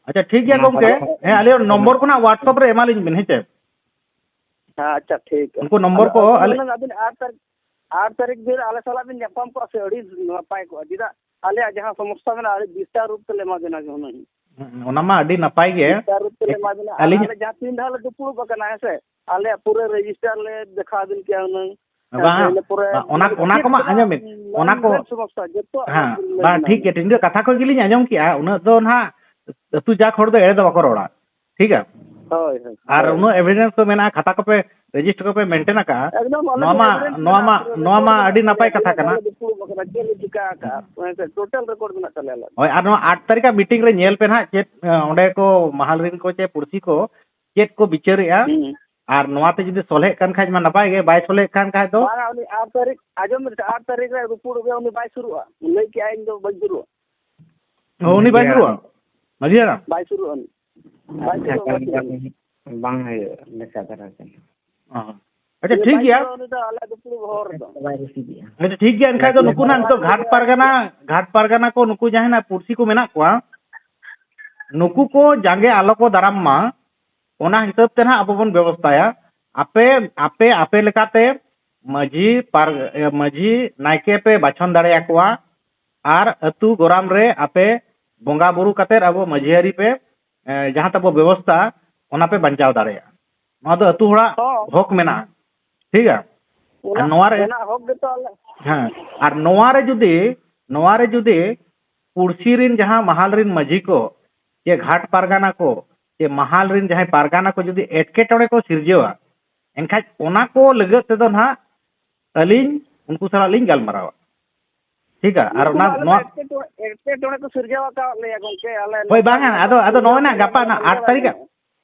ᱟᱪᱪᱷᱟ, ᱴᱷᱤᱠ ᱜᱮᱭᱟ ᱚᱱᱟ ᱜᱚᱢᱠᱮ᱾ ᱠᱚᱫᱚ ᱦᱮᱸ, ᱟᱞᱮ ᱱᱚᱢᱵᱚᱨ ᱠᱷᱚᱱᱟᱜ WhatsApp ᱨᱮ ᱮᱢᱟᱞᱤᱧ ᱵᱤᱱ, ᱦᱮᱸ ᱪᱮ? ᱦᱮᱸ, ᱟᱪᱪᱷᱟ, ᱴᱷᱤᱠ ᱜᱮᱭᱟ᱾ ᱩᱱᱠᱩ ᱱᱚᱢᱵᱚᱨ ᱟᱫᱚ ᱠᱚ ᱟᱹᱵᱤᱱ ᱟᱞᱮ ᱦᱩᱱᱟᱹᱝ ᱟᱹᱵᱤᱱ ᱟᱴ ᱛᱟᱹᱨᱤᱠᱷ, ᱟᱴ ᱛᱟᱹᱨᱤᱠᱷ ᱫᱤᱱ ᱟᱞᱮ ᱥᱟᱞᱟᱜ ᱵᱤᱱ ᱧᱟᱯᱟᱢ ᱠᱚᱜᱼᱟ ᱥᱮ ᱟᱹᱰᱤ ᱱᱟᱯᱟᱭ ᱠᱚᱜᱼᱟ᱾ ᱪᱮᱫᱟᱜ, ᱟᱞᱮᱭᱟᱜ ᱡᱟᱦᱟᱸ ᱥᱚᱢᱚᱥᱥᱟ ᱢᱮᱱᱟᱜᱼᱟ, ᱟᱹᱰᱤ ᱵᱤᱥᱛᱟᱨ ᱨᱩᱯ ᱛᱮᱞᱮ ᱮᱢᱟ ᱵᱤᱱᱟ ᱦᱩᱱᱟᱹᱝ᱾ ᱦᱩᱸ, ᱚᱱᱟ ᱢᱟ ᱟᱹᱰᱤ ᱱᱟᱯᱟᱭ ᱜᱮ᱾ ᱵᱤᱥᱛᱟᱨ ᱨᱩᱯ ᱛᱮᱞᱮ ᱮᱢᱟ ᱵᱤᱱᱟ᱾ ᱟᱨ ᱟᱹᱞᱤᱧ ᱟᱞᱮ ᱡᱟᱦᱟᱸ ᱛᱤᱱ ᱫᱷᱟᱣ ᱞᱮ ᱫᱩᱯᱲᱩᱵ ᱟᱠᱟᱱᱟ, ᱦᱮᱸ ᱥᱮ, ᱟᱞᱮᱭᱟᱜ ᱯᱩᱨᱟᱹ ᱨᱮᱡᱤᱥᱴᱟᱨ ᱞᱮ ᱫᱮᱠᱷᱟᱣ ᱟᱵᱤᱱ ᱠᱮᱭᱟ ᱦᱩᱱᱟᱹᱝ᱾ ᱦᱮᱸ ᱥᱮ, ᱵᱟᱝ, ᱤᱱᱟᱹ ᱯᱚᱨᱮ ᱵᱟᱝ, ᱚᱱᱟ, ᱚᱱᱟ ᱪᱮᱫ ᱠᱚᱢᱟ ᱠᱚ ᱟᱸᱡᱚᱢ ᱵᱤᱱ, ᱢᱮᱱ ᱚᱱᱟ ᱠᱚ ᱢᱮᱱ ᱥᱚᱢᱚᱥᱥᱟ ᱡᱚᱛᱚ ᱦᱮᱸ, ᱞᱟᱹᱭ ᱵᱟᱝ, ᱵᱤᱱᱟ ᱴᱷᱤᱠ ᱦᱩᱱᱟᱹᱝ᱾ ᱜᱮᱭᱟ, ᱴᱷᱤᱠ ᱜᱮᱭᱟ, ᱠᱟᱛᱷᱟ ᱠᱚ ᱜᱮᱞᱤᱧ ᱟᱸᱡᱚᱢ ᱠᱮᱜᱼᱟ, ᱩᱱᱟᱹᱜ ᱫᱚ ᱱᱟᱦᱟᱜ ᱟᱹᱛᱩ ᱡᱟᱠ ᱦᱚᱲ ᱫᱚ ᱮᱲᱮ ᱫᱚ ᱵᱟᱠᱚ ᱨᱚᱲᱟ, ᱴᱷᱤᱠ ᱜᱮᱭᱟ? ᱦᱳᱭ, ᱦᱳᱭ, ᱟᱨ ᱦᱳᱭ᱾ ᱩᱱᱟᱹᱜ ᱮᱵᱷᱤᱰᱮᱱᱥ ᱠᱚ ᱢᱮᱱᱟᱜᱼᱟ, ᱠᱷᱟᱛᱟ ᱠᱚᱯᱮ ᱨᱮᱡᱤᱥᱴᱟᱨ ᱠᱚᱯᱮ ᱢᱮᱱᱴᱮᱱ ᱟᱠᱟᱜᱼᱟ, ᱮᱠᱫᱚᱢ, ᱟᱞᱮ ᱱᱚᱣᱟ ᱫᱚ ᱢᱟ, ᱮᱵᱷᱤᱰᱮᱱᱥ ᱱᱚᱣᱟ ᱢᱟ, ᱢᱮᱱᱟᱜᱼᱟ, ᱯᱩᱨᱟᱹ ᱱᱚᱣᱟ ᱢᱟ ᱨᱮᱠᱚᱨᱰ ᱟᱹᱰᱤ ᱢᱮᱱᱟᱜᱼᱟ, ᱱᱟᱯᱟᱭ ᱠᱟᱛᱷᱟ ᱟᱞᱮ ᱠᱟᱱᱟ᱾ ᱫᱚ ᱫᱩᱯᱲᱩᱵ ᱟᱠᱟᱱᱟ, ᱪᱮᱫ ᱞᱮ ᱪᱤᱠᱟ ᱟᱠᱟᱜᱼᱟ, ᱦᱩᱸ᱾ ᱦᱮᱸ ᱥᱮ, ᱴᱳᱴᱟᱞ ᱨᱮᱠᱚᱨᱰ ᱢᱮᱱᱟᱜ ᱛᱟᱞᱮᱭᱟ ᱟᱞᱮ᱾ ᱦᱳᱭ, ᱟᱨ ᱱᱚᱣᱟ ᱟᱴ ᱛᱟᱹᱨᱤᱠᱷᱟᱜ ᱢᱤᱴᱤᱝ ᱨᱮ ᱧᱮᱞ ᱯᱮ ᱱᱟᱦᱟᱜ, ᱪᱮᱫ, ᱮ, ᱚᱸᱰᱮ ᱠᱚ ᱢᱟᱦᱟᱞ ᱨᱮᱱ ᱠᱚ ᱪᱮ ᱯᱩᱲᱥᱤ ᱠᱚ ᱪᱮᱫ ᱠᱚ ᱵᱤᱪᱟᱹᱨᱮᱜᱼᱟ, ᱦᱩᱸ᱾ ᱟᱨ ᱱᱚᱣᱟ ᱛᱮ ᱡᱩᱫᱤ ᱥᱚᱞᱦᱮᱜ ᱠᱟᱱ ᱠᱷᱟᱡ ᱢᱟ ᱱᱟᱯᱟᱭ ᱜᱮ, ᱵᱟᱭ ᱥᱚᱞᱦᱮᱜ ᱠᱟᱱ ᱠᱷᱟᱡ ᱫᱚ ᱵᱟᱝᱟ, ᱩᱱᱤ ᱟᱴ ᱛᱟᱹᱨᱤᱠᱷ, ᱟᱸᱡᱚᱢ ᱢᱮᱥᱮ, ᱟᱴ ᱛᱟᱹᱨᱤᱠᱷ ᱨᱮ ᱨᱩᱯᱩᱲᱚᱜ ᱜᱮ, ᱩᱱᱤ ᱵᱟᱭ ᱥᱩᱨᱩᱜᱼᱟ, ᱞᱟᱹᱭ ᱠᱮᱜᱼᱟᱭ, "ᱤᱧ ᱫᱚ ᱵᱟᱹᱧ ᱥᱩᱨᱩᱜᱼᱟ᱾" ᱚ, ᱩᱱᱤ ᱵᱟᱭ ᱢᱟᱹᱡᱷᱤ ᱦᱟᱲᱟᱢ᱾ ᱥᱩᱨᱩᱜᱼᱟ? ᱢᱟᱹᱡᱷᱤ ᱦᱟᱲᱟᱢ? ᱵᱟᱭ ᱥᱩᱨᱩᱜᱼᱟ ᱩᱱᱤ᱾ ᱵᱟᱭ ᱟᱪᱪᱷᱟ, ᱥᱩᱨᱩᱜᱼᱟ ᱢᱟᱹᱡᱷᱤ ᱦᱟᱲᱟᱢ᱾ ᱵᱟᱝ ᱦᱩᱭᱩᱜᱼᱟ, ᱞᱮᱠᱟ ᱫᱷᱟᱨᱟ ᱜᱮ᱾ ᱚ᱾ ᱟᱪᱪᱷᱟ, ᱩᱱᱤ ᱴᱷᱤᱠ ᱵᱟᱭ ᱜᱮᱭᱟ᱾ ᱥᱩᱨᱩᱜᱼᱟ, ᱩᱱᱤ ᱫᱚ ᱟᱞᱮ ᱫᱩᱯᱲᱩᱵ ᱦᱚᱨ ᱨᱮᱫᱚ᱾ ᱵᱟᱭ ᱨᱤᱥᱤᱵᱷ ᱮᱜᱼᱟ᱾ ᱟᱪᱪᱷᱟ, ᱴᱷᱤᱠ ᱜᱮᱭᱟ, ᱮᱱᱠᱷᱟᱡ ᱫᱚ ᱱᱩᱠᱩ ᱱᱟᱜ ᱱᱤᱛᱚᱜ ᱜᱷᱟᱴ ᱯᱟᱨᱜᱟᱱᱟ, ᱜᱷᱟᱴ ᱯᱟᱨᱜᱟᱱᱟ ᱠᱚ, ᱱᱩᱠᱩ ᱡᱟᱦᱟᱸᱭ ᱱᱟᱜ ᱯᱩᱲᱥᱤ ᱠᱚ ᱢᱮᱱᱟᱜ ᱠᱚᱣᱟ, ᱱᱩᱠᱩ ᱠᱚ ᱡᱟᱸᱜᱮ ᱟᱞᱚ ᱠᱚ ᱫᱟᱨᱟᱢ ᱢᱟ, ᱚᱱᱟ ᱦᱤᱥᱟᱹᱵ ᱛᱮ ᱱᱟᱦᱟᱜ ᱟᱵᱚ ᱵᱚᱱ ᱵᱮᱵᱚᱥᱛᱷᱟᱭᱟ᱾ ᱟᱯᱮ, ᱟᱯᱮ, ᱟᱯᱮ ᱞᱮᱠᱟᱛᱮ ᱢᱟᱹᱡᱷᱤ ᱯᱟᱨ-, ᱮ, ᱢᱟᱹᱡᱷᱤ ᱱᱟᱭᱠᱮ ᱯᱮ ᱵᱟᱪᱷᱚᱱ ᱫᱟᱲᱮᱭᱟᱠᱚᱣᱟ ᱟᱨ ᱟᱹᱛᱩ ᱜᱚᱨᱟᱢ ᱨᱮ ᱟᱯᱮ ᱵᱚᱸᱜᱟ ᱵᱩᱨᱩ ᱠᱟᱛᱮᱫ ᱟᱵᱚ ᱢᱟᱹᱡᱷᱤ ᱟᱹᱨᱤ ᱯᱮ, ᱮ, ᱡᱟᱦᱟᱸ ᱛᱟᱵᱚ ᱵᱮᱵᱚᱥᱛᱷᱟ, ᱚᱱᱟ ᱯᱮ ᱵᱟᱧᱪᱟᱣ ᱫᱟᱲᱮᱭᱟᱜᱼᱟ᱾ ᱱᱚᱣᱟ ᱫᱚ ᱟᱹᱛᱩ ᱦᱚᱲᱟᱜ ᱦᱚᱸ᱾ ᱦᱚᱠ ᱢᱮᱱᱟᱜᱼᱟ, ᱴᱷᱤᱠ ᱜᱮᱭᱟ? ᱟᱨ ᱚᱱᱟ, ᱱᱚᱣᱟ ᱨᱮ ᱚᱱᱟ ᱦᱚᱠ ᱜᱮᱛᱚ ᱟᱞᱮ ᱦᱮᱸ, ᱟᱨ ᱱᱚᱣᱟ ᱨᱮ ᱡᱩᱫᱤ, ᱱᱚᱣᱟ ᱨᱮ ᱡᱩᱫᱤ ᱯᱩᱲᱥᱤ ᱨᱤᱱ ᱡᱟᱦᱟᱸ ᱢᱟᱦᱟᱞ ᱨᱤᱱ ᱢᱟᱹᱡᱷᱤ ᱠᱚ, ᱪᱮ ᱜᱷᱟᱴ ᱯᱟᱨᱜᱟᱱᱟ ᱠᱚ, ᱪᱮ ᱢᱟᱦᱟᱞ ᱨᱤᱱ ᱡᱟᱦᱟᱸᱭ ᱯᱟᱨᱜᱟᱱᱟ ᱠᱚ ᱡᱩᱫᱤ ᱮᱴᱠᱮᱴᱚᱬᱮ ᱠᱚ ᱥᱤᱨᱡᱟᱹᱣᱟ, ᱮᱱᱠᱷᱟᱡ ᱚᱱᱟ ᱠᱚ ᱞᱟᱹᱜᱤᱫ ᱛᱮᱫᱚ ᱱᱟᱦᱟᱜ ᱟᱹᱞᱤᱧ ᱩᱱᱠᱩ ᱥᱟᱞᱟᱜ ᱞᱤᱧ ᱜᱟᱞᱢᱟᱨᱟᱣᱟ᱾ ᱴᱷᱤᱠᱟ? ᱟᱨ ᱩᱱᱠᱩ ᱚᱱᱟ, ᱢᱟ ᱟᱞᱮ ᱢᱟ ᱱᱚᱣᱟ ᱮᱴᱠᱮᱴᱚᱬᱮ, ᱮᱴᱠᱮᱴᱚᱬᱮ ᱠᱚ ᱥᱤᱨᱡᱟᱹᱣ ᱟᱠᱟᱫ ᱞᱮᱭᱟ ᱜᱚᱢᱠᱮ, ᱟᱞᱮ ᱦᱳᱭ, ᱱᱚᱝᱠᱟ ᱵᱟᱝᱟ, ᱱᱚᱝᱠᱟ ᱟᱫᱚ, ᱟᱫᱚ ᱥᱤᱨᱡᱟᱹᱣ ᱱᱚᱜᱼᱚᱭ ᱱᱟ ᱠᱟᱛᱮ ᱜᱟᱯᱟ ᱟᱞᱮ ᱱᱟ ᱟᱴ ᱥᱤᱨᱡᱟᱹᱣ ᱛᱟᱹᱨᱤᱠᱷ ᱟᱞᱮ᱾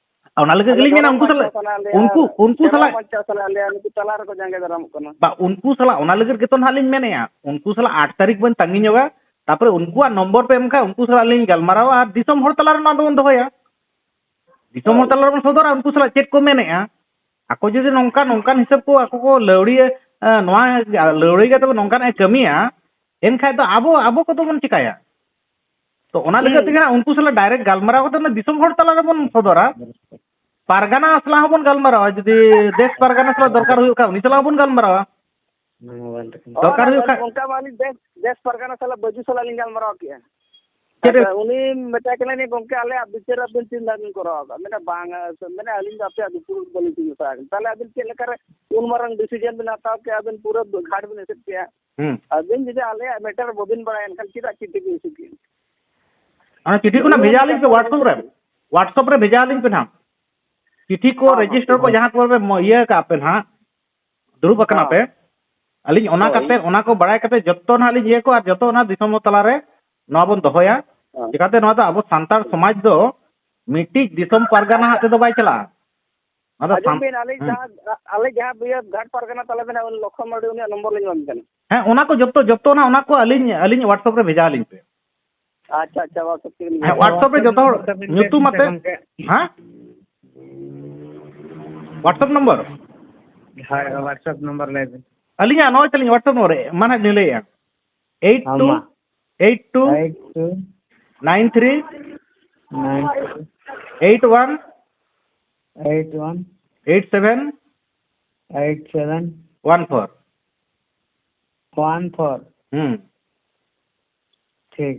ᱚᱱᱟ ᱞᱟᱹᱜᱤᱫ ᱟᱞᱮ ᱜᱮᱞᱤᱧ ᱢᱮᱱᱟ, ᱫᱷᱚᱨᱚᱢ ᱩᱱᱠᱩ ᱥᱟᱞᱟᱜ, ᱵᱟᱧᱪᱟᱣ ᱥᱟᱱᱟᱭᱮᱫ ᱞᱮᱭᱟ, ᱩᱱᱠᱩ, ᱩᱱᱠᱩ ᱫᱷᱚᱨᱚᱢ ᱥᱟᱞᱟᱜ, ᱵᱟᱧᱪᱟᱣ ᱥᱟᱱᱟᱭᱮᱫ ᱞᱮᱭᱟ, ᱱᱩᱠᱩ ᱛᱟᱞᱟ ᱨᱮᱠᱚ ᱡᱟᱸᱜᱮ ᱫᱟᱨᱟᱢᱚᱜ ᱠᱟᱱᱟ᱾ ᱵᱟ, ᱩᱱᱠᱩ ᱥᱟᱞᱟᱜ ᱚᱱᱟ ᱞᱟᱹᱜᱤᱫ ᱜᱮᱛᱚ ᱱᱟᱦᱟᱜ ᱞᱤᱧ ᱢᱮᱱᱮᱫᱼᱟ, ᱩᱱᱠᱩ ᱥᱟᱞᱟᱜ ᱟᱴ ᱛᱟᱹᱨᱤᱠᱷ ᱵᱚᱱ ᱛᱟᱺᱜᱤ ᱧᱚᱜᱟ, ᱛᱟᱨᱯᱚᱨᱮ ᱩᱱᱠᱩᱣᱟᱜ ᱱᱚᱢᱵᱚᱨ ᱯᱮ ᱮᱢ ᱠᱷᱟᱱ ᱩᱱᱠᱩ ᱥᱟᱞᱟᱜ ᱞᱤᱧ ᱜᱟᱞᱢᱟᱨᱟᱣᱟ ᱟᱨ ᱫᱤᱥᱚᱢ ᱦᱚᱲ ᱛᱟᱞᱟ ᱨᱮ ᱱᱚᱣᱟ ᱫᱚᱵᱚᱱ ᱫᱚᱦᱚᱭᱟ᱾ ᱫᱤᱥᱚᱢ ᱦᱚᱲ ᱦᱳᱭ᱾ ᱛᱟᱞᱟ ᱨᱮᱵᱚᱱ ᱥᱚᱫᱚᱨᱟ ᱩᱱᱠᱩ ᱥᱟᱞᱟᱜ ᱪᱮᱫ ᱠᱚ ᱢᱮᱱᱮᱫᱼᱟ᱾ ᱟᱠᱚ ᱡᱩᱫᱤ ᱱᱚᱝᱠᱟ, ᱱᱚᱝᱠᱟᱱ ᱦᱤᱥᱟᱹᱵ ᱠᱚ ᱟᱠᱚ ᱠᱚ ᱞᱟᱹᱣᱲᱤᱭᱟᱹ, ᱮ, ᱱᱚᱣᱟ ᱞᱟᱹᱣᱲᱤ ᱠᱟᱛᱮ ᱱᱚᱝᱠᱟᱱᱟᱜ ᱮ ᱠᱟᱹᱢᱤᱭᱟ, ᱮᱱᱠᱷᱟᱡ ᱫᱚ ᱟᱵᱚ, ᱟᱵᱚ ᱠᱚᱫᱚ ᱵᱚᱱ ᱪᱤᱠᱟᱭᱟ? ᱛᱚ ᱚᱱᱟ ᱞᱟᱹᱜᱤᱫ ᱦᱩᱸ᱾ ᱛᱮᱜᱮ ᱦᱟᱸᱜ ᱩᱱᱠᱩ ᱥᱟᱞᱟᱜ ᱰᱟᱭᱨᱮᱠᱴ ᱜᱟᱞᱢᱟᱨᱟᱣ ᱠᱟᱛᱮ ᱚᱱᱟ ᱫᱤᱥᱚᱢ ᱦᱚᱲ ᱛᱟᱞᱟ ᱨᱮᱵᱚᱱ ᱥᱚᱫᱚᱨᱟ᱾ ᱯᱟᱨᱜᱟᱱᱟ ᱥᱟᱞᱟᱜ ᱦᱚᱸᱵᱚᱱ ᱜᱟᱞᱢᱟᱨᱟᱣᱟ, ᱡᱩᱫᱤ ᱫᱮᱥ ᱯᱟᱨᱜᱟᱱᱟ ᱥᱟᱞᱟᱜ ᱫᱚᱨᱠᱟᱨ ᱦᱩᱭᱩᱜ ᱠᱷᱟᱱ ᱩᱱᱤ ᱥᱟᱞᱟᱜ ᱦᱚᱸᱵᱚᱱ ᱜᱟᱞᱢᱟᱨᱟᱣᱟ᱾ ᱦᱳᱭ, ᱫᱚᱨᱠᱟᱨ ᱦᱩᱭᱩᱜ ᱠᱷᱟᱱ᱾ ᱚᱱᱠᱟ ᱢᱟ ᱟᱹᱞᱤᱧ ᱫᱮᱥ, ᱫᱮᱥ ᱯᱟᱨᱜᱟᱱᱟ ᱥᱟᱞᱟᱜ ᱵᱟᱹᱡᱩ ᱥᱟᱞᱟᱜ ᱞᱤᱧ ᱜᱟᱞᱢᱟᱨᱟᱣ ᱠᱮᱜᱼᱟ᱾ ᱪᱮᱫ ᱮ- ᱟᱫᱚ ᱩᱱᱤ ᱢᱮᱛᱟᱭ ᱠᱟᱱᱟ, "ᱜᱚᱢᱠᱮ, ᱟᱞᱮᱭᱟᱜ ᱵᱤᱪᱟᱹᱨ ᱟᱵᱤᱱ ᱛᱤᱱ ᱫᱷᱟᱣ ᱵᱤᱱ ᱠᱚᱨᱟᱣ ᱟᱠᱟᱫ?" ᱢᱮᱱᱟ, "ᱵᱟᱝ, ᱢᱮᱱᱟ, ᱟᱹᱞᱤᱧ ᱫᱚ ᱟᱯᱮᱭᱟᱜ ᱫᱩᱯᱩᱲᱩᱵ ᱵᱟᱹᱞᱤᱧ ᱛᱤᱸᱜᱩ ᱦᱟᱛᱟᱲ ᱟᱠᱟᱱᱟ᱾ ᱛᱟᱦᱚᱞᱮ ᱟᱹᱵᱤᱱ ᱪᱮᱫ ᱞᱮᱠᱟᱨᱮ ᱩᱱ ᱢᱟᱨᱟᱝ ᱰᱤᱥᱤᱡᱚᱱ ᱵᱤᱱ ᱦᱟᱛᱟᱣ ᱠᱮᱜᱼᱟ? ᱟᱹᱵᱤᱱ ᱯᱩᱨᱟᱹ ᱜᱷᱟᱴ ᱵᱤᱱ ᱮᱥᱮᱫ ᱠᱮᱜᱼᱟ᱾ ᱦᱩᱸ᱾ ᱟᱹᱵᱤᱱ ᱡᱩᱫᱤ ᱟᱞᱮᱭᱟᱜ ᱢᱮᱴᱟᱨ ᱵᱟᱹᱵᱤᱱ ᱵᱟᱲᱟᱭᱟ, ᱮᱱᱠᱷᱟᱱ ᱪᱮᱫᱟᱜ ᱪᱤᱴᱷᱤ ᱵᱤᱱ ᱤᱥᱩ ᱠᱮᱜᱼᱟ?" ᱚᱱᱟ ᱪᱤᱴᱷᱤ ᱠᱚ ᱱᱟᱜ ᱩᱱᱤ ᱵᱷᱮᱡᱟ ᱟᱹᱞᱤᱧ ᱯᱮ ᱢᱮᱛᱟ ᱠᱚ ᱠᱟᱱᱟ, WhatsApp ᱨᱮ᱾ WhatsApp ᱨᱮ ᱵᱷᱮᱡᱟ ᱟᱹᱞᱤᱧ ᱯᱮ ᱱᱟᱜ᱾ ᱪᱤᱴᱷᱤ ᱠᱚ, ᱦᱚᱸ, ᱦᱚᱸ, ᱨᱮᱡᱤᱥᱴᱟᱨ ᱴᱷᱤᱠ ᱠᱚ, ᱜᱮᱭᱟ᱾ ᱡᱟᱦᱟᱸ ᱠᱚ ᱯᱮ ᱢᱚ-, ᱤᱭᱟᱹ ᱠᱟᱜ ᱯᱮ ᱱᱟᱜ, ᱫᱩᱲᱩᱵ ᱟᱠᱟᱱᱟ ᱦᱚᱸ᱾ ᱯᱮ, ᱟᱹᱞᱤᱧ ᱚᱱᱟ ᱦᱳᱭ᱾ ᱠᱟᱛᱮ, ᱚᱱᱟ ᱠᱚ ᱵᱟᱲᱟᱭ ᱠᱟᱛᱮ ᱡᱚᱛᱚ ᱱᱟᱜ ᱞᱤᱧ ᱤᱭᱟᱹ ᱠᱚᱣᱟ ᱟᱨ ᱡᱚᱛᱚ ᱚᱱᱟ ᱫᱤᱥᱚᱢ ᱛᱟᱞᱟ ᱨᱮ ᱱᱚᱣᱟ ᱵᱚᱱ ᱫᱚᱦᱚᱭᱟ᱾ ᱦᱚᱸ᱾ ᱪᱤᱠᱟᱛᱮ ᱱᱚᱣᱟ ᱫᱚ ᱟᱵᱚ ᱥᱟᱱᱛᱟᱲ ᱥᱚᱢᱟᱡᱽ ᱫᱚ ᱢᱤᱫᱴᱤᱡ ᱫᱤᱥᱚᱢ ᱯᱟᱨᱜᱟᱱᱟ ᱦᱟᱜ ᱟᱪᱪᱷᱟ᱾ ᱛᱮᱫᱚ ᱵᱟᱭ ᱪᱟᱞᱟᱜᱼᱟ᱾ ᱱᱚᱣᱟ ᱫᱚ ᱟᱸᱡᱚᱢ ᱥᱟᱱ-, ᱵᱤᱱ, ᱟᱞᱮ ᱦᱩᱸ᱾ ᱡᱟᱦᱟᱸ, ᱟᱞᱮ ᱡᱟᱦᱟᱸ ᱤᱭᱟᱹ ᱜᱷᱟᱴ ᱯᱟᱨᱜᱟᱱᱟ ᱛᱟᱞᱮ ᱢᱮᱱᱟᱜᱼᱟ, ᱩᱱᱤ ᱞᱚᱠᱷᱚᱱ ᱢᱟᱨᱰᱤ, ᱩᱱᱤᱭᱟᱜ ᱱᱚᱢᱵᱚᱨ ᱞᱤᱧ ᱮᱢᱟᱢ ᱠᱟᱱᱟ᱾ ᱦᱮᱸ, ᱚᱱᱟ ᱠᱚ ᱡᱚᱛᱚ, ᱡᱚᱛᱚ ᱚᱱᱟ, ᱚᱱᱟ ᱠᱚ ᱟᱹᱞᱤᱧ, ᱟᱹᱞᱤᱧ WhatsApp ᱨᱮ ᱵᱷᱮᱡᱟ ᱟᱹᱞᱤᱧ ᱯᱮ᱾ ᱟᱪᱪᱷᱟ, ᱟᱪᱪᱷᱟ, WhatsApp ᱛᱮᱜᱮ ᱞᱤᱧ ᱦᱮᱸ, ᱵᱷᱮᱡᱟ᱾ WhatsApp ᱨᱮ ᱡᱚᱛᱚ ᱦᱚᱲ WhatsApp ᱵᱤᱱ ᱧᱩᱛᱩᱢ ᱞᱟᱹᱭᱟ ᱟᱛᱮ, ᱜᱚᱢᱠᱮ? ᱦᱮᱸ? WhatsApp number? ᱦᱳᱭ, WhatsApp ᱱᱚᱢᱵᱚᱨ ᱞᱟᱹᱭ ᱵᱤᱱ᱾ ᱟᱹᱞᱤᱧᱟᱜ ᱱᱚᱜᱼᱚᱭ ᱛᱟᱹᱞᱤᱧ WhatsApp ᱱᱚᱢᱵᱚᱨ ᱨᱮ, ᱢᱟ ᱱᱟᱦᱟᱜ ᱞᱤᱧ ᱞᱟᱹᱭᱮᱫᱼᱟ᱾ ᱦᱚᱸ, ᱢᱟ᱾ Eight two eight two eight two nine three nine three eight one eight one eight seven eight seven one four. One four. ᱦᱩᱸ᱾ ᱴᱷᱤᱠ᱾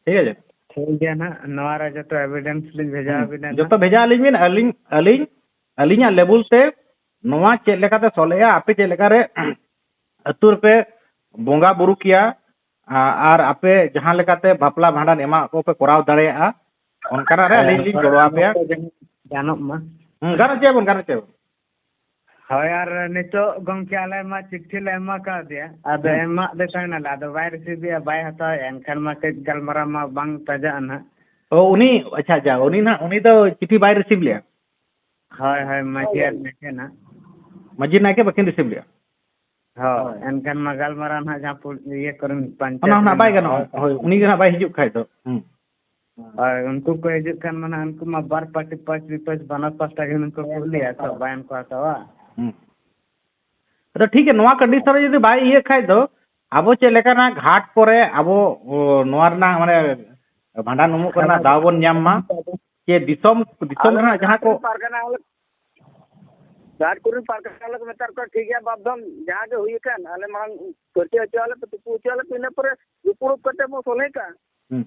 ᱴᱷᱤᱠ ᱟᱪᱷᱮ? ᱴᱷᱤᱠ ᱜᱮᱭᱟ ᱱᱟᱦᱟᱜ, ᱱᱚᱣᱟ ᱨᱮ ᱡᱚᱛᱚ evidence ᱞᱤᱧ ᱵᱷᱮᱡᱟ ᱦᱩᱸ᱾ ᱟᱵᱤᱱᱟ ᱱᱟᱦᱟᱜ᱾ ᱡᱚᱛᱚ ᱵᱷᱮᱡᱟ ᱟᱹᱞᱤᱧ ᱵᱤᱱ, ᱟᱹᱞᱤᱧ, ᱟᱹᱞᱤᱧ, ᱟᱹᱞᱤᱧᱟᱜ level ᱛᱮ ᱱᱚᱣᱟ ᱪᱮᱫ ᱞᱮᱠᱟᱛᱮ ᱥᱚᱞᱦᱮᱜᱼᱟ, ᱟᱯᱮ ᱪᱮᱫ ᱞᱮᱠᱟᱨᱮ ᱟᱹᱛᱩ ᱨᱮᱯᱮ ᱵᱚᱸᱜᱟ ᱵᱩᱨᱩ ᱠᱮᱭᱟ, ᱟ-, ᱟᱨ ᱟᱯᱮ ᱡᱟᱦᱟᱸ ᱞᱮᱠᱟᱛᱮ ᱵᱟᱯᱞᱟ ᱵᱷᱟᱸᱰᱟᱱ ᱮᱢᱟᱜ ᱠᱚᱯᱮ ᱠᱚᱨᱟᱣ ᱫᱟᱲᱮᱭᱟᱜᱼᱟ, ᱚᱱᱠᱟᱱᱟᱜ ᱨᱮ ᱦᱮᱸ, ᱟᱹᱞᱤᱧ ᱞᱤᱧ ᱦᱳᱭ, ᱜᱚᱲᱚ ᱟᱯᱮᱭᱟ᱾ ᱜᱟᱱᱚᱜ ᱢᱟ᱾ ᱦᱩᱸ, ᱜᱟᱱᱚᱜ ᱪᱮᱫ ᱵᱚᱱ, ᱜᱟᱱᱚᱜ ᱪᱮᱫ ᱵᱚᱱ᱾ ᱦᱳᱭ, ᱟᱨ ᱱᱤᱛᱚᱜ ᱜᱚᱢᱠᱮ ᱟᱞᱮ ᱢᱟ ᱪᱤᱴᱷᱤ ᱞᱮ ᱮᱢᱟ ᱠᱟᱣᱫᱮᱭᱟ, ᱟᱫᱚ ᱦᱩᱸ᱾ ᱮᱢᱟᱜ ᱫᱮ ᱛᱟᱦᱮᱱᱟᱞᱮ, ᱟᱫᱚ ᱵᱟᱭ receive ᱮᱫᱼᱟ, ᱵᱟᱭ ᱦᱟᱛᱟᱣᱮᱫᱼᱟ, ᱮᱱᱠᱷᱟᱱ ᱢᱟ ᱠᱟᱹᱡ ᱜᱟᱞᱢᱟᱨᱟᱣ ᱢᱟ ᱵᱟᱝ ᱛᱟᱡᱟᱜᱼᱟ ᱱᱟᱦᱟᱜ᱾ ᱚ, ᱩᱱᱤ, ᱟᱪᱪᱷᱟ, ᱟᱪᱪᱷᱟ, ᱩᱱᱤ ᱱᱟᱦᱟᱜ, ᱩᱱᱤ ᱫᱚ ᱪᱤᱴᱷᱤ ᱵᱟᱭ receive ᱞᱮᱜᱼᱟ? ᱦᱳᱭ, ᱦᱳᱭ, ᱢᱟᱹᱡᱷᱤ ᱟᱨ ᱱᱟᱭᱠᱮ ᱱᱟᱜ᱾ ᱢᱟᱹᱡᱷᱤ ᱱᱟᱭᱠᱮ ᱵᱟᱹᱠᱤᱱ receive ᱞᱮᱜᱼᱟ? ᱦᱳᱭ, ᱮᱱᱠᱷᱟᱱ ᱢᱟ ᱜᱟᱞᱢᱟᱨᱟᱣ ᱱᱟᱦᱟᱜ ᱡᱟᱦᱟᱸ ᱯᱩ-, ᱤᱭᱟᱹ ᱠᱚᱨᱮ ᱯᱟᱧᱪᱟᱭᱮᱛ ᱚᱱᱟ ᱦᱚᱸ ᱱᱟᱦᱟᱜ ᱨᱮ ᱵᱟᱭ ᱱᱟᱦᱟᱜ᱾ ᱜᱟᱱᱚᱜᱼᱟ᱾ ᱦᱳᱭ᱾ ᱦᱳᱭ, ᱩᱱᱤ ᱜᱮ ᱱᱟᱦᱟᱜ ᱵᱟᱭ ᱦᱤᱡᱩᱜ ᱠᱷᱟᱡ ᱫᱚ᱾ ᱦᱩᱸ᱾ ᱦᱳᱭ, ᱩᱱᱠᱩ ᱠᱚ ᱦᱤᱡᱩᱜ ᱠᱷᱟᱱ ᱢᱟ ᱱᱟᱦᱟᱜ ᱩᱱᱠᱩ ᱢᱟ ᱵᱟᱨ ᱯᱟᱨᱴᱤ, ᱯᱟᱸᱪ ᱵᱤᱯᱚᱠᱥ ᱵᱟᱱᱟᱨ ᱯᱟᱦᱴᱟ ᱜᱮ ᱦᱩᱱᱟᱹᱝ ᱠᱚ ᱠᱩᱞᱤᱭᱟ ᱛᱚ, ᱵᱟᱭᱟᱱ ᱠᱚ ᱦᱟᱛᱟᱣᱟ᱾ ᱦᱩᱸ᱾ ᱟᱫᱚ ᱴᱷᱤᱠ ᱜᱮᱭᱟ, ᱱᱚᱣᱟ condition ᱨᱮ ᱡᱩᱫᱤ ᱵᱟᱭ ᱤᱭᱟᱹ ᱠᱷᱟᱡ ᱫᱚ, ᱟᱵᱚ ᱪᱮᱫ ᱞᱮᱠᱟᱱᱟᱜ ᱜᱷᱟᱴ ᱠᱚᱨᱮ ᱟᱵᱚ, ᱚ, ᱱᱚᱣᱟ ᱨᱮᱱᱟᱜ ᱢᱟᱱᱮ ᱵᱷᱟᱸᱰᱟᱱ ᱩᱢᱩᱜ ᱠᱚᱨᱮᱱᱟᱜ ᱫᱟᱣ ᱵᱚᱱ ᱧᱟᱢ ᱢᱟ, ᱡᱮ ᱫᱤᱥᱚᱢ, ᱫᱤᱥᱚᱢ ᱟᱞᱮ ᱨᱮᱱᱟᱜ ᱡᱟᱦᱟᱸ ᱠᱚ ᱯᱟᱨᱜᱟᱱᱟ ᱦᱚᱸᱞᱮ, ᱜᱷᱟᱴ ᱠᱚᱨᱮᱱ ᱯᱟᱨᱜᱟᱱᱟ ᱦᱚᱸᱞᱮ ᱢᱮᱛᱟ ᱠᱚᱣᱟ, ᱴᱷᱤᱠ ᱜᱮᱭᱟ, ᱵᱟᱯ ᱫᱷᱚᱱ ᱡᱟᱦᱟᱸ ᱜᱮ ᱦᱩᱭ ᱟᱠᱟᱱ, ᱟᱞᱮ ᱢᱟᱲᱟᱝ ᱯᱟᱹᱴᱤ ᱦᱚᱪᱚ ᱟᱞᱮ ᱯᱮ, ᱛᱩᱯᱩ ᱦᱚᱪᱚ ᱟᱞᱮ ᱯᱮ, ᱤᱱᱟᱹ ᱯᱚᱨᱮ ᱫᱩᱯᱲᱩᱵ ᱠᱟᱛᱮ ᱵᱚ ᱥᱚᱞᱦᱮ ᱠᱟᱜᱼᱟ᱾ ᱦᱩᱸ᱾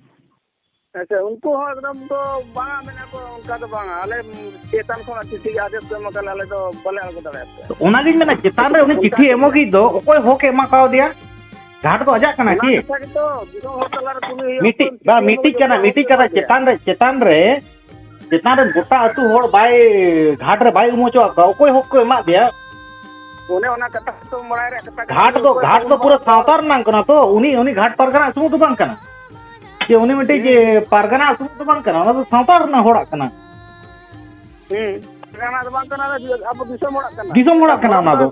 ᱦᱮᱸ ᱥᱮ, ᱩᱱᱠᱩ ᱦᱚᱸ ᱮᱠᱫᱚᱢ ᱫᱚ ᱵᱟᱝᱟ, ᱢᱮᱱᱟ ᱠᱚ ᱚᱱᱠᱟ ᱫᱚ ᱵᱟᱝᱟ, ᱟᱞᱮ ᱪᱮᱛᱟᱱ ᱠᱷᱚᱱᱟᱜ ᱪᱤᱴᱷᱤ ᱟᱫᱮᱥ ᱠᱚ ᱮᱢᱟ ᱠᱟᱜ ᱞᱮ, ᱟᱞᱮ ᱫᱚ ᱵᱟᱞᱮ ᱟᱬᱜᱚ ᱫᱟᱲᱮᱭᱟᱜ ᱯᱮᱭᱟ᱾ ᱛᱚ ᱚᱱᱟᱜᱤᱧ ᱢᱮᱱᱟ, ᱪᱮᱛᱟᱱ ᱨᱮ ᱩᱱᱤ ᱚᱱᱠᱟ ᱪᱤᱴᱷᱤ ᱜᱮ᱾ ᱮᱢᱚᱜᱤᱡ ᱫᱚ ᱚᱠᱚᱭ ᱦᱚᱠ ᱮ ᱮᱢᱟ ᱠᱟᱣᱫᱮᱭᱟ? ᱜᱷᱟᱴ ᱫᱚ ᱟᱡᱟᱜ ᱠᱟᱱᱟ ᱚᱱᱟ ᱠᱤ? ᱠᱟᱛᱷᱟ ᱜᱮᱛᱚ, ᱫᱤᱥᱚᱢ ᱦᱚᱲ ᱛᱟᱞᱟᱨᱮ ᱠᱩᱞᱤ ᱦᱩᱭᱩᱜᱼᱟ, ᱢᱤᱫᱴᱤᱡ, ᱚᱠᱚᱭ ᱵᱟ, ᱪᱤᱴᱷᱤ ᱢᱤᱫᱴᱤᱡ ᱮᱢᱚᱜ ᱠᱟᱱᱟ, ᱞᱟᱹᱜᱤᱫ ᱢᱤᱫᱴᱤᱡ ᱠᱟᱛᱷᱟ, ᱚᱠᱚᱭ ᱪᱮᱛᱟᱱ ᱨᱮ, ᱪᱮᱛᱟᱱ ᱨᱮ, ᱪᱮᱛᱟᱱ ᱨᱮ ᱜᱚᱴᱟ ᱟᱹᱛᱩ ᱦᱚᱲ ᱵᱟᱭ, ᱜᱷᱟᱴ ᱨᱮ ᱵᱟᱭ ᱩᱢ ᱦᱚᱪᱚᱣᱟᱜ ᱠᱚᱣᱟ, ᱚᱠᱚᱭ ᱦᱚᱠ ᱠᱚ ᱮᱢᱟᱜ ᱫᱮᱭᱟ? ᱚᱱᱮ ᱚᱱᱟ ᱠᱟᱛᱷᱟ ᱛᱚ ᱵᱟᱲᱟᱭ ᱨᱮᱭᱟᱜ ᱠᱟᱛᱷᱟ ᱠᱟᱱᱟ, ᱜᱷᱟᱴ ᱫᱚ, ᱚᱠᱚᱭ ᱜᱷᱟᱴ ᱠᱚ ᱫᱚ ᱩᱢ ᱯᱩᱨᱟᱹ ᱦᱚᱪᱚ ᱥᱟᱶᱛᱟ ᱨᱮᱱᱟᱜ ᱠᱟᱱᱟ ᱛᱚ, ᱩᱱᱤ, ᱩᱱᱤ ᱜᱷᱟᱴ ᱯᱟᱨᱜᱟᱱᱟ ᱥᱩᱢᱩᱝ ᱫᱚ ᱵᱟᱝ ᱠᱟᱱᱟ᱾ ᱡᱮ ᱩᱱᱤ ᱢᱤᱫᱴᱤᱡ, ᱦᱩᱸ᱾ ᱡᱮ ᱯᱟᱨᱜᱟᱱᱟ ᱥᱩᱢᱩᱝ ᱫᱚ ᱵᱟᱝ ᱠᱟᱱᱟ, ᱚᱱᱟ ᱫᱚ ᱥᱟᱶᱛᱟ ᱨᱮᱱᱟᱜ ᱦᱚᱲᱟᱜ ᱠᱟᱱᱟ᱾ ᱦᱩᱸ, ᱯᱟᱨᱜᱟᱱᱟ ᱫᱚ ᱵᱟᱝ ᱠᱟᱱᱟ, ᱟᱵᱚ ᱫᱤᱥᱚᱢ ᱦᱚᱲᱟᱜ ᱠᱟᱱᱟ᱾ ᱫᱤᱥᱚᱢ ᱦᱚᱲᱟᱜ ᱠᱟᱱᱟ ᱚᱱᱟ ᱫᱚ᱾